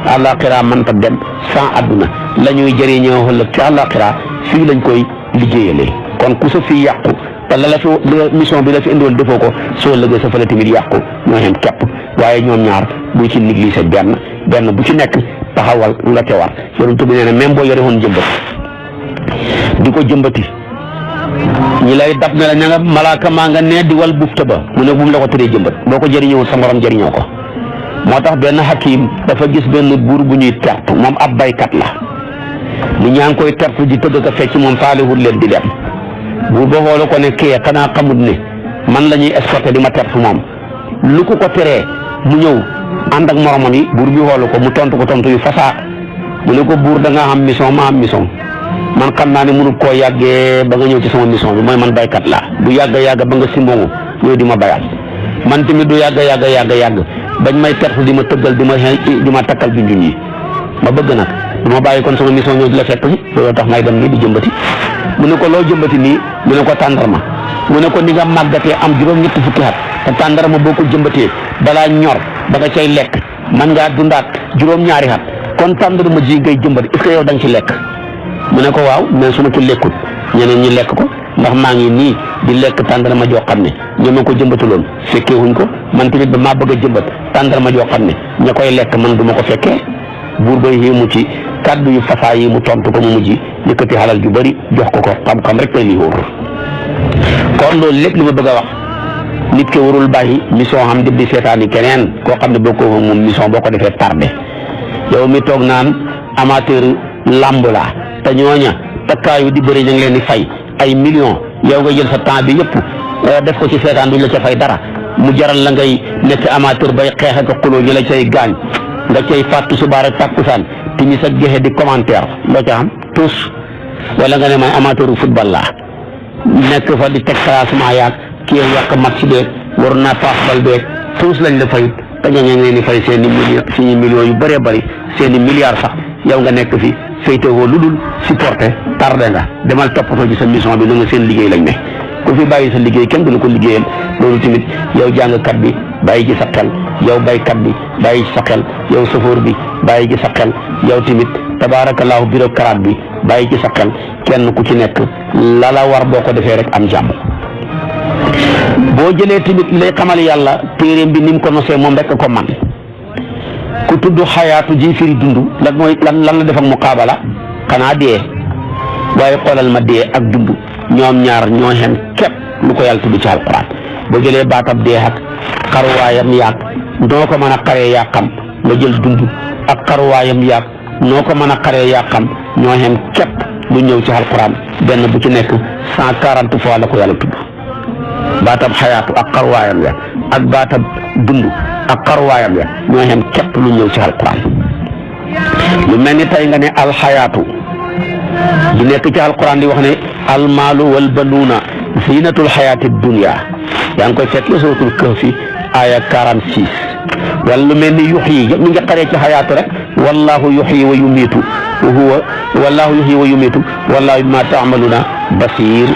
àllaaxira mënta dem sans àdduna la ñuy jëriñoo ëllëg ci àllaaxira fii lañ koy liggéeyalee kon ku sa fii yàqu te la fi mission bi la fi indiwoon defoo ko soo lëgee sa fële tamit yàqu ñoo xem képp waaye ñoom ñaar bu ci négligé benn bu ci nekk taxawal nga ca war yonent bi nee na même boo yore woon jëmbat di ko jëmbati ñi lay dab ne la ña nga malaaka maa nga nee di wal bufta ba mu ne bu mu la ko tëree jëmbat boo ko jëriñoo sa morom jëriñoo ko moo tax benn hakim dafa gis benn buur bu ñuy tertu moom ab baykat la ni ñaa ngi koy tertu di tëgg ko fecc moom faalewul leen di dem buur ba xoolu ko ne kee xanaa xamut ne man la ñuy escorté di ma tertu moom lu ko teree mu ñëw ànd ak moromam yi buur bi xoolu ko mu tontu ko tontu yu fasaa mu ne ko buur da nga am mission ma am mission man xam naa ne mënu koo yàggee ba nga ñëw ci sama mission bi mooy man baykat laa du yàgg ba nga simbongu ñëw di ma bayal man tamit du yàgg bañ may tertu di ma tëggal di ma takkal bi njuñ yi ma bëgg nag du ma bàyyi kon sama mission ñëw di la fekk si looloo tax may dem nii di jëmbati mu ne ko loo jëmbati nii mu ne ko tàndarma mu ne ko ni nga màggatee am juróom-ñetti fukki at te tàndarma boo ko jëmbatee balaa ñor ba nga cay lekk man ngaa dundaat juróom-ñaari at kon tàndarma ji ngay jëmbati est-ce que yow da nga ci lekk mu ne ko waaw mais su ma ci lekkut ñeneen ñi lekk ko ndax maa ngi nii di lekk tàndarma joo xam ne ñoo ma ko jëmbatuloon fekkee wuñ ko man tamit ba maa bëgg a jëmbat tàndarma joo xam ne ña koy lekk man du ma ko fekkee buur bay yéemu ci kàddu yu fasaa yi mu tontu ko mu mujj yëkkati xalal ju bëri jox ko xam-xam rek tey lii wóor kon loolu lépp li ma bëgg a wax nit ki warul bàyyi mission xam di seetaani keneen koo xam ne boo ko moom mission boo ko defee tardé yow mi toog naan amateur lamb la te ñooña takkaayu di bëri ñu ngi leen di fay ay millions yow nga jël sa temps bi yëpp def ko ci seetaan duñ la ca fay dara mu jaral la ngay nekk amateur bay xeex ak xuloo ñu la cay gaañ nga cay fàttu subaar ak tàkkusaan te ñu sa gexe di commentaire loo ca xam tous wala nga ne may amateur football laa nekk fa di teg classement yaag kii yàq match beeg war naa paas bal beeg tous lañ la fayut te ña ngi leen di fay seen i millions yu bëree bëri seen i milliards sax yow nga nekk fi féetewoo lu dul supporté tardé nga demal toppatoo ci sa mission bi lu nga seen liggéey lañ ne ku fi bàyyi sa liggéey kenn du la ko liggéeyal loolu tamit yow jàngkat bi bàyyi ci sa xel yow baykat bi bàyyi ci sa xel yow chauffeur bi bàyyi ci sa xel yow tamit tabaarakallaahu bureaucrate bi bàyyi ci sa xel kenn ku ci nekk la la war boo ko defee rek am jàmm. boo jëlee tamit lay xamal yàlla téeréem bi ni mu ko nosee moom rek ko man ku tudd xayaatu ji firi dund lan la def ak muqaabala xanaa dee waaye xoolal ma dee ak dund ñoom ñaar ñoo xem képp lu ko yàlla tudd ci alquran boo jëlee baatab dee ak xaruwaayam yaag noo ko mën a xaree yaa xam nga jël dund ak xaruwaayam yaag noo ko mën a xaree yaa xam ñoo xem képp lu ñëw ci alquran benn bu ci nekk 140 fois la ko yàlla tudd baatab xayaatu ak xaruwaayam ya ak baatab dund ak xaruwaayam ya ñoo xem képp lu ñëw ci alquran lu mel ni tey nga ne alxayaatu di nekk ci alquran di wax ne almaalu wal banuuna zinatul xayaati dunya yaa ngi koy fekk suratul kahfi aya 46 wala lu mel ni yuxyi yëpp mi nga xaree ci xayaatu rek wallahu yuxyi wa yumiitu wallahu yuxyi wa yumiitu wallahu bima taamaluuna basir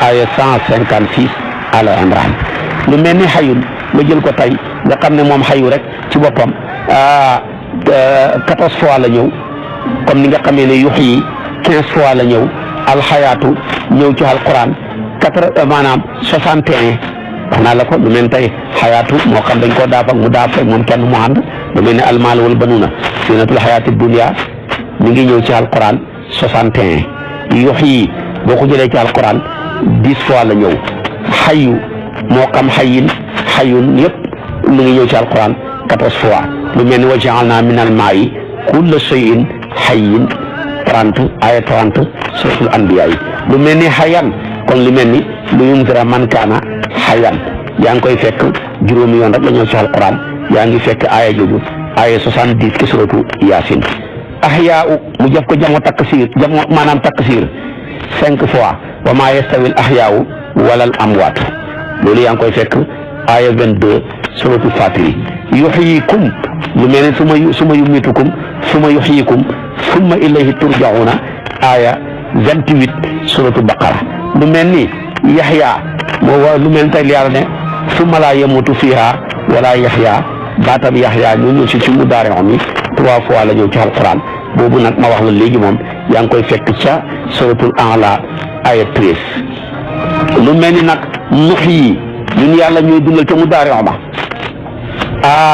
aya 156 ala imran lu mel ni xayun nga jël ko tey nga xam ne moom xayu rek ci boppam 14 fois la ñëw comme ni nga xamee ne yuxyi 15 fois la ñëw alxayaatu ñëw ci alquran maanaam 61 wax naa la ko lu mel tey xayaatu moo xam dañ koo daaf ak mu daaf rek moom kenn mu ànd lu mel ne almaal wal banuuna zinatul xayaati dunya mi ngi ñëw ci alquran 61 yuxyi boo ko jëlee ci alquran 10 fois la ñëw xayu moo xam xayun yëpp mi ngi ñëw ci alquran 14 fois lu mel ni wa ja'alna min al-maa'i kulla shay'in hayyin 30 aya 30 suratul anbiya yi lu mel ni xayan kon lu mel ni lu yundira man kaana xayan yaa ngi koy fekk juróomi yoon rek la ñëw ci alquran yaa ngi fekk aya jooju aya 70 ci suratu yaasin ahyaa mu jëf ko jamo taksir maanaam taksir 5 fois wa maa yastawi al ahyaau wala al amwaat loolu yaa ngi koy fekk aya 22 suratu fatiri yuxyikum lu mel ni suma yumitukum suma yuxyikum summa ilayhi turjauna aya 28 suratu baqara lu mel ni yaxya lu mel ni tey yàlla ne summa laa yamutu fiha wala yaxya baatam yaxya ñu ñëw ci mu daare mi 3 fois la ñëw ci alquran boobu nag ma wax la léegi moom yaa ngi koy fekk ca suratul A'la aya 13 lu mel ni nag nuxyi ñun yàlla ñooy dundal ca mu daare ma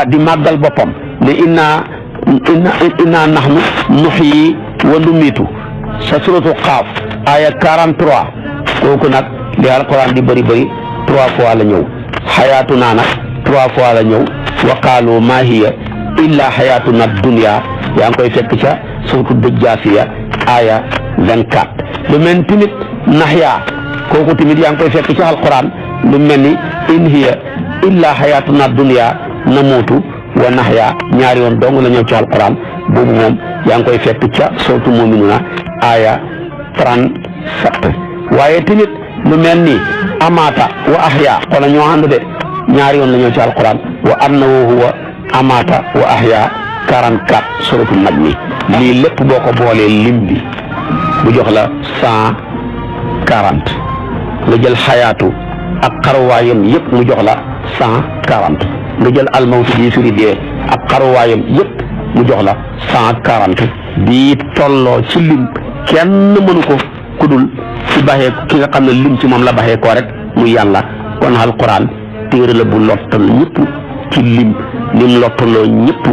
di màggal boppam ne inna nahnu nuxyi wa numiitu sa suratu Qaaf aya 43 kooku nag li alquran di bëri 3 fois la ñëw xayaatuna nag 3 fois la ñëw wa qaalu maa hiya illa xayaatuna dunya yaa ngi koy fekk ca suratu Dajjaasiya aya 24 lu mel ni tamit naxya kooku tamit yaa ngi koy fekk ca alquran lu mel ni in hiya illa xayaatuna dunya namuutu wa naxya ñaari yoon dong la ñëw ci alquran boobu moom yaa ngi koy fekk ca suratu muminuna aya 37 waaye tamit lu mel ni amaata wa ahya xola ñoo ànd de ñaari yoon la ñëw ci alquran wa annahu huwa amaata wa ahya 44 suratu najmi lii lépp boo ko boolee lim bi bu jox la 140 nga jël xayaatu ak xaruwaayam yëpp mu jox la 140 nga jël almawtu bi firi dee ak xaruwaayam yëpp mu jox la 140 bii tolloo ci lim kenn mënu ko kudul ci baxee ki nga xam ne lim ci moom la baxee koo rek muy yàlla kon alquran téere la bu lottal ñëpp ci lim lottaloo ñëpp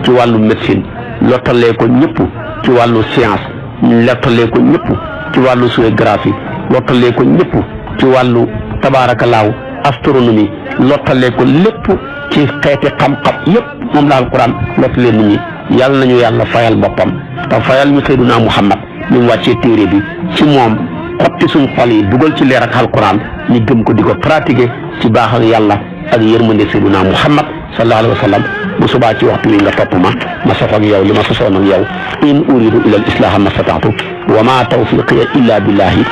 ci wàllu médecine lottalee ko ñëpp ci wàllu science lottalee ko ñëpp ci wàllu géographie lottalee ko ñëpp ci wàllu tabaarakalaaw astronomie lottalee ko lépp ci xeeti xam-xam yëpp moom la alquran lottalee nit ñi yàlla nañu yàlla fayal boppam te fayal ñu sayyiduna Muhammad ñu mu wàccee téere bi ci moom xotti suñ xol yi dugal ci leer ak alquran ñu gëm ko di ko pratiquer ci baax ak yàlla ak yërmande sayyiduna Muhammad sallallahu alayhi wa sallam bu subaa ci waxtu wi nga topp ma sof ak yow li ma sosoon ak yow in uridu ila al islaha ma stata'tu wa ma tawfiqiya illa billahi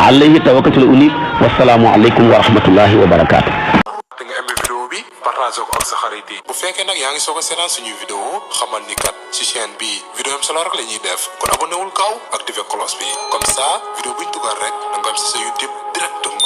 alayhi tawakkaltu wa unib wassalaamu aleykum wa rahmatullahi wa barakatuh. partage ko ak sa xarit yi bu fekkee nag yaa ngi soog a seetaan suñuy vidéo xamal ni kat ci chaîne bi vidéo am solo rek la ñuy def kon abonné wul gaaw activé cloche bi comme ça vidéo buñ dugal rek da nga am si sa YouTube directement